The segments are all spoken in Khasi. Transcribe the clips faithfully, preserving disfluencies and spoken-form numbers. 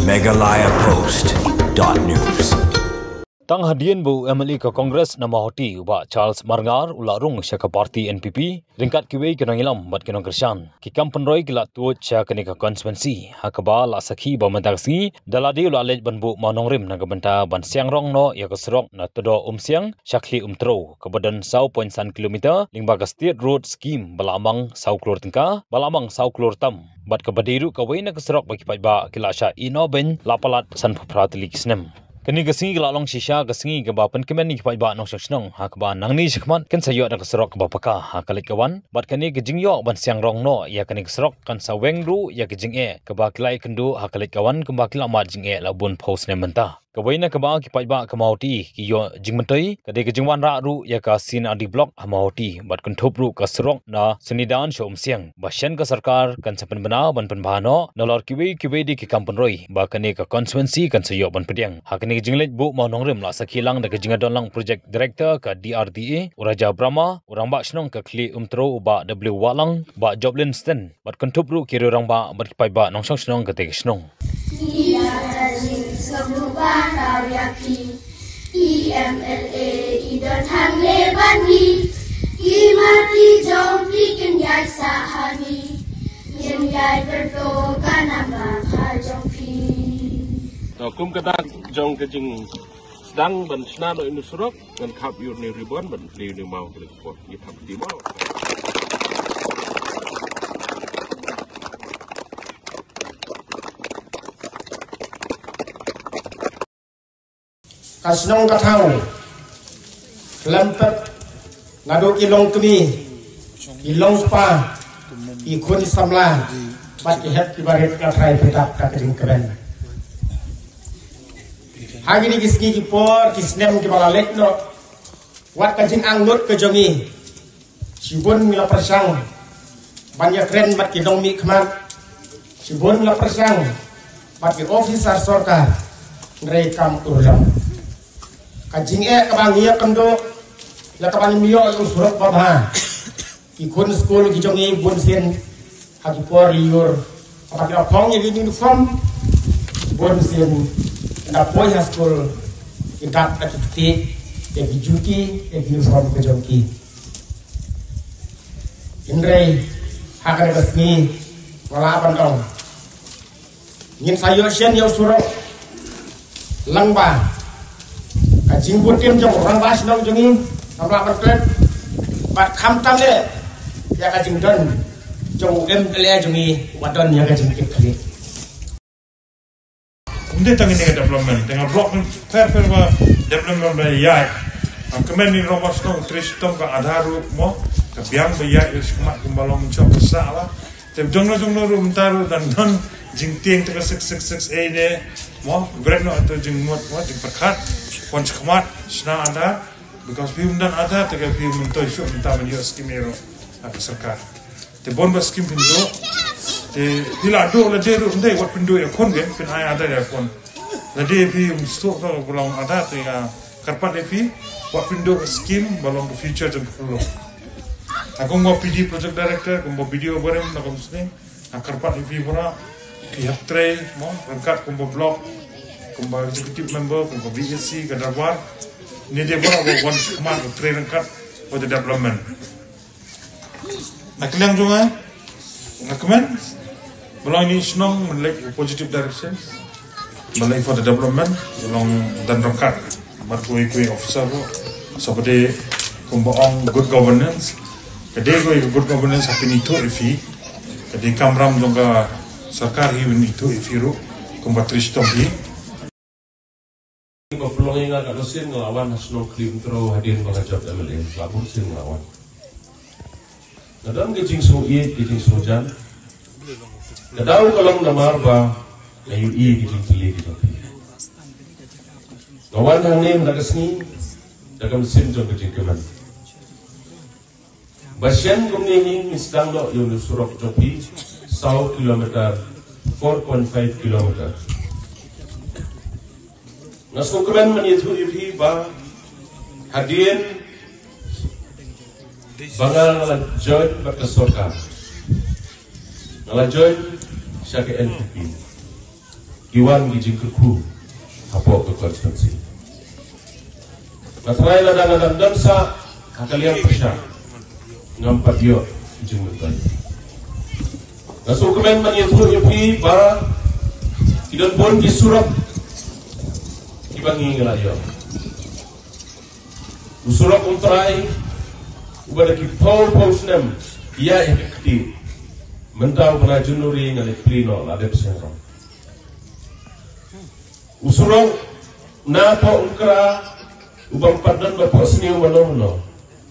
Meghalaya Post dot news. Tang hadien ba u M L A ka Congress na Mawhati u Bah Charles Marngar u la rung sha ka party N P P, ryngkat kiwei ki nongïalam bad ki nongkyrshan, ki kam pynroi ki la tuid sha kane ka constituency, ha kaba la sakhi ba mynta ka sngi da lade u la leit ban buh mawnongrim na ka bynta ban siang rong noh ïa ka surok na Tdoh Umsiang sha Khlieh Umtrew, kaba don saw point san kilometer, lyngba ka State Road Scheme ba la mang saw klur tyngka, ba la mang saw klur tam, bad kaba dei ruh kawei na ka surok ba ki paidbah ki la shah ïehnoh beiñ la palat sanphew phra tylli ki snem. Kane ka sngi ka la long shisha ka sngi kaba pynkmen ïa ki paidbah nongshong shnong, ha kaba nangne shakhmat kin sa ïoh da ka surok kaba paka ha ka leit ka wan, bad kane ka jingïoh ban siang rong noh ïa kane ka surok kan sa weng ruh ïa ka jingeh kaba ki la ïakynduh ha ka leit ka wan, kumba ki la mad jingeh la bun phew snem mynta. Kawei na kaba ki paidbah ka Mawhati ki ïoh jingmyntoi ka dei ka jingwanrah ruh ïa ka C and RD Block ha Mawhati, bad kynthup ruh ka surok na Sonidan sha Umsiang, ba shen ka sorkar kan sa pynbna ban pynbha noh, nalor kiwei kiwei de ki kam pynroi ba kane ka constituency kan sa ïoh ban pdiang. Ha kane ka jingleit buh mawnongrim la sakhi lang da ka jingdon lang Project Director ka D R D A, u Raja Brahma, u Rangbah Shnong ka Khlieh Umtrew u Bah W Wahlang, Bah Joblin Sten, bad kynthup ruh ki riew rangbah bad ki paidbah nongshong shnong katei ka shnong. Ïa ka jingsngew ba thaw ïa phi, i M L A i don hangne bad ngi. Ki mati jong phi kin ïaid sah ha ngi, kin ïaid pynto ka nam ba ka jong phi. To kum ka dak jong ka jingsdang ban shna noh ïa une u surok, ngan khap ïa une u ribbon ban plie ïa une u maw ka lek pot. Ngi thap ti maw. Ka shnong ka thaw khlem pep, naduh ki longkmie, ki longkpa, ki khun samla bad ki hep ki barit, nga tharai phi dap da ka jingkmen. Ha kine ki sngi ki por ki snem kiba la leit noh, wat ka jingangnud ka jong ngi, shibun ngi la pyrshang ban ïakren bad ki nongmihkhmat, shibun ngi la pyrshang bad ki officer sorkar, hynrei kam urlong. Ka jingeh kaba ngi ïakynduh ïa kaba ngim ïoh ïa u surok babha. Ki khun skul ki jong ngi bunsien ha ki por lyiur, haba ki la phong ïa ki uniform, bunsien ynda poi ha skul ki dap da ki ktieh ïa ki juti, ïa ki uniform ka jong ki. Hynrei ha kane ka sngi nga lah ban ong, ngin sa ïoh shen ïa u surok lyngba ka jingbud tim jong u rangbah shnong jong ngi, samla ban klet, bad khamtam eh ïa ka jingdon jong u M L A jong ngi uba don ïa ka jingkitkhlieh. Ym dei tang ine ka development, tang ka block pher pher ba development ba ïaid. Kmen ïa u rangbah shnong u trei shitom ka Aadhaar ruh mo, ka biang ba ïaid ïa u shakmat kumba long mynshwa ka sah ba. Te jong no jong no ruh mynta ruh dang don jingtieng te ka six six six A ne mo, bret noh te jingmut mo, jingpyrkhat, pon shakmat, shna Aadhaar, because phi ym don Aadhaar te ka phi ym myntoi shuh mynta ban ïoh skim ïa ruh na ka sorkar. Te bun ba skim phin duh, te phi la duh lade ruh ym dei wat phin duh ïa khun, ke phin ai Aadhaar ïa khun. Lade phi ym sngewthuh ka long Aadhaar te nga kyrpad ïa phi, wat phin duh skim ba long ka future jong phi ruh. Nga kum ba P D project director, kum ba B D O barim na ka Umsning, nga kyrpad ïa phi baroh, phi hap trei mo ryngkat kum ba block, kum ba executive member, kum ba B A C ka dorbar. Ngi dei baroh ba wan shakmat ba trei ryngkat for the development. Na ka liang jong nga, nga kmen ba long ine i shnong ban leit ha positive direction, ban leit for the development, ba long don ryngkat bad kiwei kiwei officer ruh. Sa ba dei kumba ong good governance, ka dei kawei ka good governance ha pynithuh ïa phi, ka dei kamram jong ka sorkar hi ban ithuh ïa phi ruh kumba trei shitom phi. Ba pynlong ïa nga katno sien nga la wan ha shnong Khlieh Umtrew hadien ba nga jop M L A, la bun sien nga la wan. Nga don ka jingsngewïeit, ka jingsngewjan. Ka daw ka long namar ba nga ïohi ka jingkylli ka jong phi. Nga wan hangne mynta ka sngi da ka mynsiem jong ka jingkmen. Ba shen kumne hi ngin sdang noh ïa une u surok jong phi, saw kilometer, four point five kilometer. Nga sngewkmen ban ïathuh ïa phi ba hadien ba nga la join bad ka sorkar, nga la join sha ka N P P. Iwan ki jingkyrkhu hapoh ka constituency. Nga tharai lada nga dang don sah ha ka liang pyrshah, ngam pat ïoh ki jingmyntoi. Nga sngewkmen ban ïathuh ïa phi ba ki don bun ki surok kiba ngi ngi la ïoh. U surok Umtrai uba da ki phew phew snem ïa ïa ka kti. Mynta u bnai January nga leit plie noh la dep seng rong. U surok na pdeng Umkra uba ym pat don ba pdeng sniew mano mano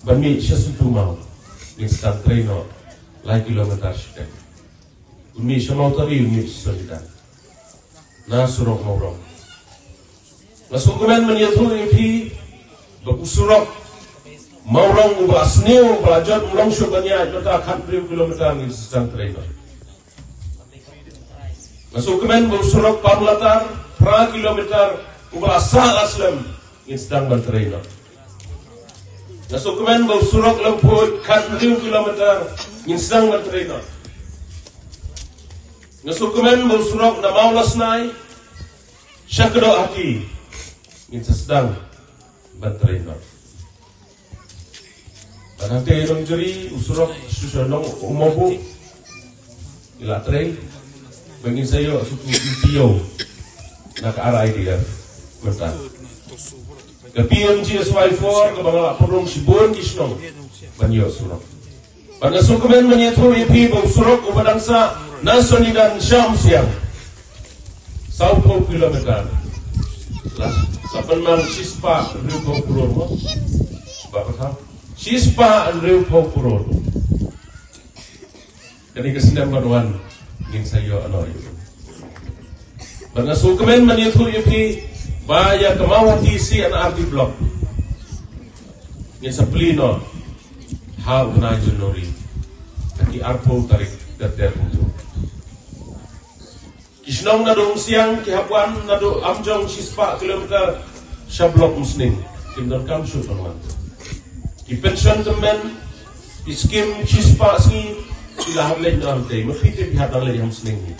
ban mih sha Syntu Maw, ngin sdang trei noh lai kilometer shiteng. Un mih sha Mawtari, un mih sha Sonlidan. Na surok Mawrong. Nga sngewkmen ban ïathuh ïa phi ba u surok Mawrong uba sniew uba jot Mawrong shuh ban ïaid mynta khathynriew kilometer ngin sdang trei noh. Nga sngewkmen ba u surok Pamlatar phra kilometer uba sah la slem ngin sdang ban trei noh. Nga sngewkmen ba u surok Lemphuid khathynriew kilometer ngin sdang ban trei noh. Nga sngewkmen ba u surok na Mawlasnai sha Kdohati ngin sa sdang ban trei noh. Bad hangtei Nongjri u surok sha shnong Umobu ngi la trei ba ngin sa ïoh shuh u EPO na ka R I D F mynta. Ka P M G S Y four kaba nga la pynrung shibun ki shnong ban ïoh surok. Bad nga sngewkmen ban ïathuh ïa phi ba u surok uba dang sah na Sonlidan sha Umsiang, saw phew kilometer, la, la pynmang shispah hynriewphew klur mo. Ba ka thaw shispah hynriewphew klur. Kane ka snem ban wan ngin sa ïoh ano ïoh. Bad nga sngewkmen ban ïathuh ïa phi ba ïa ka Mawhati C and R D block ngin sa plie noh ha u bnai January ha ki arphew tarik ter ter kumto. Ki shnong naduh Umsiang ki hap wan naduh Amjong shispah kilometer sha block Umsning. Kim donkam shuh ban wan. Ki pension tymmen, ki skim shispah sngi, ki la hap leit noh hangtei. Ma phi te phi hap dang leit ha Umsning hi.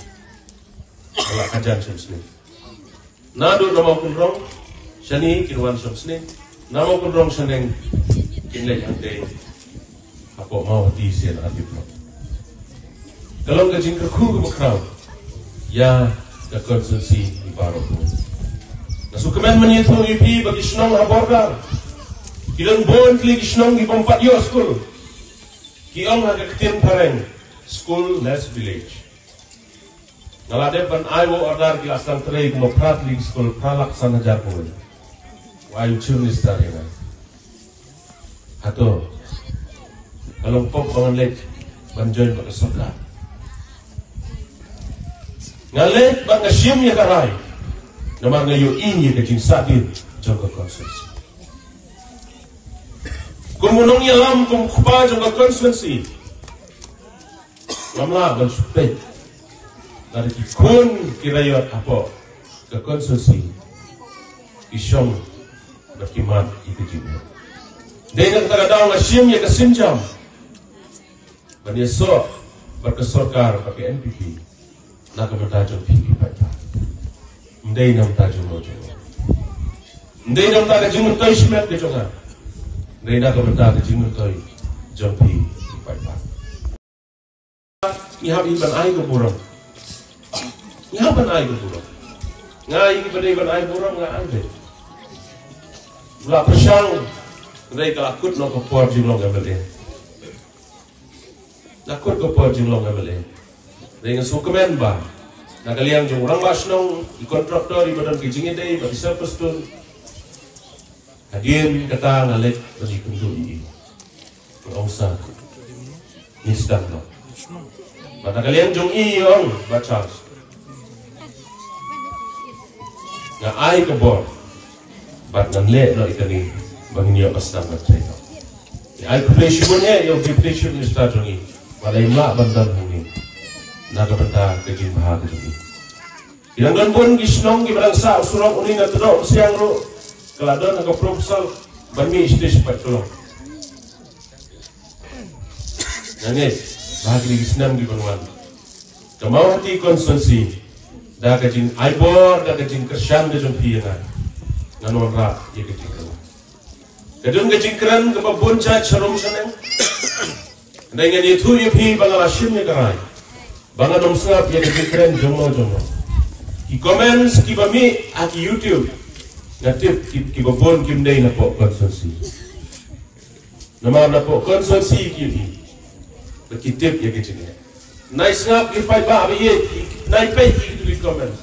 Ka la kajan sha Umsning. Naduh na Mawkynrong shane kin wan sha Umsning. Na Mawkynrong shaneng kin leit hangtei. Hapoh Mawhati sien ati pnok. Ka long ka jingkyrkhu kaba khraw ïa ka constituency baroh. Nga sngewkmen ban ïathuh ïa phi ba ki shnong ha border ki don bun tylli ki shnong ki bym pat ïoh skul. Ki ong ha ka ktien phareng, schoolless village. Nga la dep ban ai wa order ki la sdang trei kumba phra tylli ki skul, phra lak san hajar kawei. Wa ai u Chief Minister ïa nga. Hato ka long pop ba ngan leit ban join bad ka sorkar? Nga leit bad nga shim ïa ka rai namar nga ïohi ïa ka jingsahdien jong ka constituency. Kum u nongïalam, kum u kpa jong ka constituency, ngam lah ban shu peit lada ki khun ki raiot hapoh ka constituency ki shong bad ki mad ïa ka jingmut. Dei na kata ka daw nga shim ïa ka sienjam ban ïasoh bad ka sorkar bad ka N P P na ka bynta jong phi ki paidbah. Ym dei na ka bynta jong nga jong nga. Ym dei na ka bynta ka jingmyntoi shimet ka jong nga. Ym dei na ka bynta ka jingmyntoi jong phi ki paidbah. Ngi hap hi ban ai ka burom. Ngi hap ban ai ka burom. Nga ïa kiba dei ban ai burom nga ai de. La pyrshang, hynrei ka la kut noh ka por jinglong M L A. La kut ka por jinglong M L A. Hynrei nga sngewkmen ba na ka liang jong u rangbah shnong, i kontraktor, iba don ki jingïadei bad i Sir Prestone, hadien kata nga leit ban ïakynduh ïa i. Nga ong sa, ngin sdang noh. Bad na ka liang jong i, i ong, Bah Charles, nga ai ka bor bad ngan leh noh ïa kane ba ngin ïoh ban sdang ban trei noh. Ngi ai khublei shibun eh ïa u Deputy Chief Minister jong ngi ba la ïa lah ban don hangne na ka bynta ka jingbha ka jong ngi. Ki dang don bun ki shnong kiba dang sah u surok une na Tdoh Umsiang ruh, ka la don ha ka proposal ban mih sha Paitklong. Nga ngeit ba ha kine ki snem kiban wan, ka Mawhati constituency Da ka jingai bor, da ka jingkyrshan ka jong phi ïa nga, ngan wanrah ïa ka jingkyrmen. Ka don ka jingkren kaba bun jait sharum shaneng. Hynrei ngan ïathuh ïa phi ba nga la shim ïa ka rai ba ngan ym sngap ïa ka jingkren jong no jong no. Ki comments kiba mih ha ki YouTube, nga tip ki, kiba bun kim dei na pdeng constituency. Namar na pdeng constituency ki ïohi bad ki tip ïa ka jingeh. Nai sngap ki paidbah ba ïeit, nai peit ïa ki comment.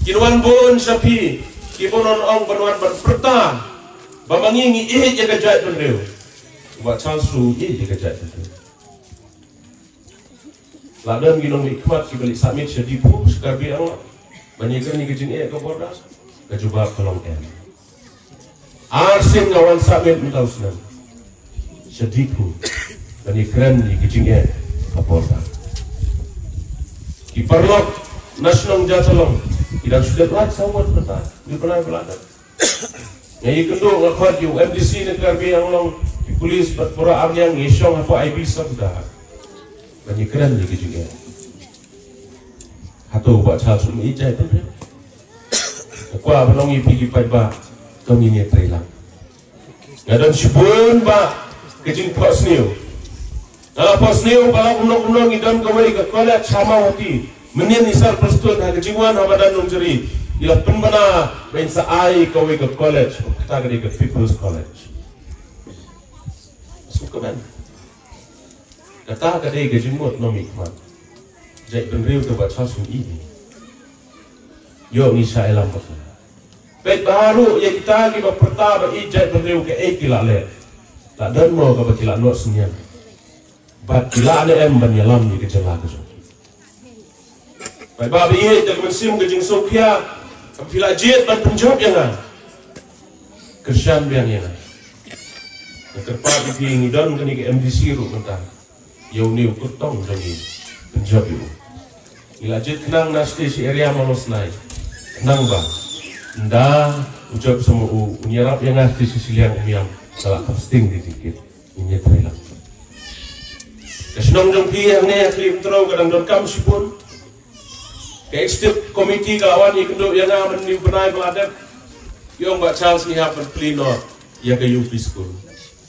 Kin wan bun sha phi, ki bun ong ban wan ban pyrta ba ma ngi ngi ïeit ïa ka jaitbynriew. Bah Charles ruh u ïeit ïa ka jaitbynriew. La don ki nongmihkhmat kiba leit submit sha Diphu, sha Karbi Anglong, ban ïakren ïa ka jingeh ka border. Ka jubab ka long em. Ar sien nga wan submit mynta u snem sha Diphu ban ïakren ïa ka jingeh ka border. Ki paralok na shnong Jatalong ki dang shu dep lait saw ngut mynta. Ngi pynlait pynlait. Nga ïakynduh, nga khot ïa u M D C na Karbi Anglong, ki police bad para arliang, ngi shong hapoh I B Sabda ban ïakren ïa ka jingeh. Hato Bah Charles um ïeit jaitbynriew? Nga kwah ban ong ïa phi ki paidbah, to ngin ïatreilang. Nga don shibun bah ka jingphohsniew. Nga la phohsniew ba la kumno kumno ngi don kawei ka college ha Mawhati. Mynnin i Sir Prestone ha ka jingwan ha madan Nongjri, i la pynbna ba in sa ai kawei ka college, kata ka dei ka People's College. Sngewkmen. Kata ka dei ka jingmut nongmihkhmat. Jaitbynriew te Bah Charles um ïeit. Ïoh ngi shah ïalam bad ka. Peit bha ruh ïa kita kiba pyrta ba ïeit jaitbynriew, kaei ki la leh. La don mo kaba ki la noh synñiang? Bad ki lah ne em ban ïalam ïa ka jylla ka jong ki? Paidbah ba ïeit, da ka mynsiem ka jingsngewkhia, haba phi la jied ban pynjop ïa nga, kyrshan biang ïa nga. Nga kyrpad ïa phi, ngi don kane ka M D C ruh mynta. Ïa une u kyrtong jong ngi, pynjop ïa u. Ngi la jied khnang na shatei shi area Mawlong Synai, khnang ba ynda u jop sa ma u, un ïarap ïa nga shatei shi shiliang, um ïam, sa la kham sting ki jingkit. Ngin ïatreilang. Ka shnong jong phi hangne ha Khlieh Umtrew ka dang donkam shibun. Ka executive committee ka la wan ïakynduh ïa nga mynne u bnai ba la dep. Ki ong Bah Charles ngi hap ban plie noh ïa ka U P school.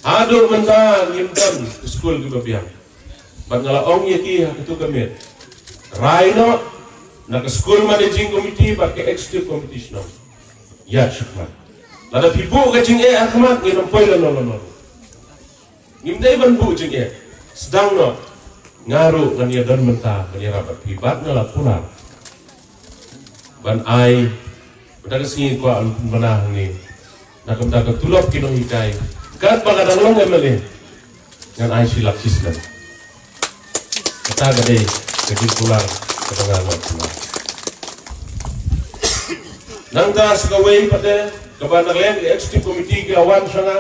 Haduh mynta ngim don skul kiba biang. Bad nga la ong ïa ki ha kato ka miet, rai noh na ka school managing committee bad ka executive committee shnong. Ïa shikmat. Lada phi buh ka jingeh ha khmat, ngin ym poi lano lano. Ngim dei ban buh jingeh. Sdang noh. Nga ruh ngan ïa don mynta ban ïarap bad phi, bad nga la kular ban ai, mynta ka sngi kwah ban pynbna hangne, na ka bynta ka tulop ki nonghikai, katba nga dang long M L A, ngan ai shi lak shi snem. Kata ka dei ka jingkular kaba nga la kular. Nangta sa kawei pat de, kaba na ka liang ka executive committee ki la wan sha nga,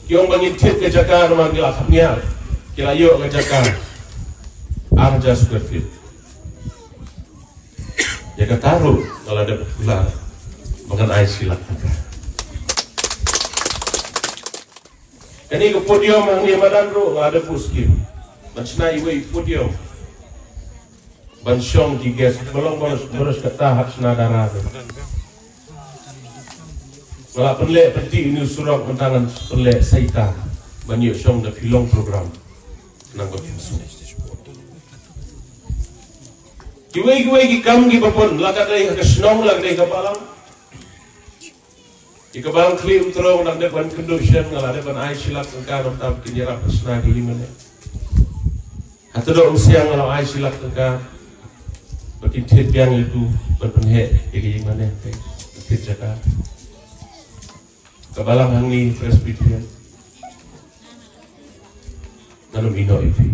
ki ong ba ngin thied ka jaka, namar ki la khapngiah, ki la ïoh ka jaka ar hajar square feet. Ïa kata ruh nga la dep kular ba ngan ai shi lak taka. Kane ka podium hangne madan ruh nga la dep buh skim ban shna iwei i podium ban shong ki guest, ba long baroh, baroh kata hap shna dara ruh. Nga la pynleh pynti ïa une u surok, mynta ngan pynleh sa ita ban ïoh shong da phi long program. Nang ba phi suk. Kiwei kiwei ki kam kiba bun, la ka dei ha ka shnong, la ka dei ha ka balang. Ïa ka balang Khlieh Umtrew nga la dep ban kynduh shen, nga la dep ban ai shi lak tyngka, namar ba kin ïarap shna ki ïing mane. Ha Tdoh Umsiang nga la ai shi lak tyngka ba kin thied biang ïa u, ban pynheh ïa ki ïing mane, ban thied jaka. Ka balang hangne Presbyterian. Ngan ym ïehnoh ïa phi.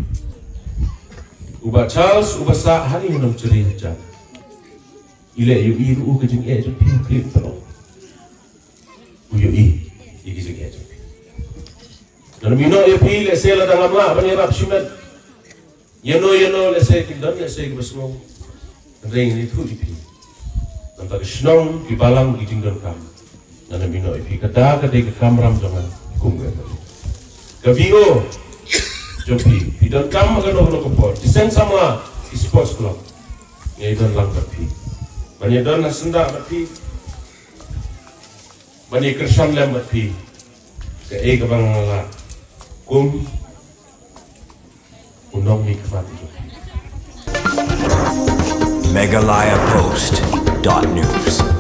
U Bah Charles uba sah hangne u nongtrei hajan, i leh ïohi ruh u ka jingeh jong phi ha Khlieh Umtrew. U ïohi ïa ka jingeh jong phi. Ngan ym ïehnoh ïa phi, lehse lada ngam lah ban ïarap shimet. Ïano ïano lehse kin don lehse kiba sngew. Hynrei ngan ïathuh ïa phi, namar ka shnong, ki balang, ki jingdonkam, ngan ym ïehnoh ïa phi. Kata ka dei ka kamram jong nga kum ka M L A. Ka V O jong phi, phi donkam ha kano kano ka por. Ki seng samla, ki sports club, Ngi don lang bad phi. Ban ïa don ha syndah bad phi. Ban ïa kyrshan lem bad phi. Kaei kaba nga lah kum u nongmihkhmat jong phi. Meghalaya Post dot news.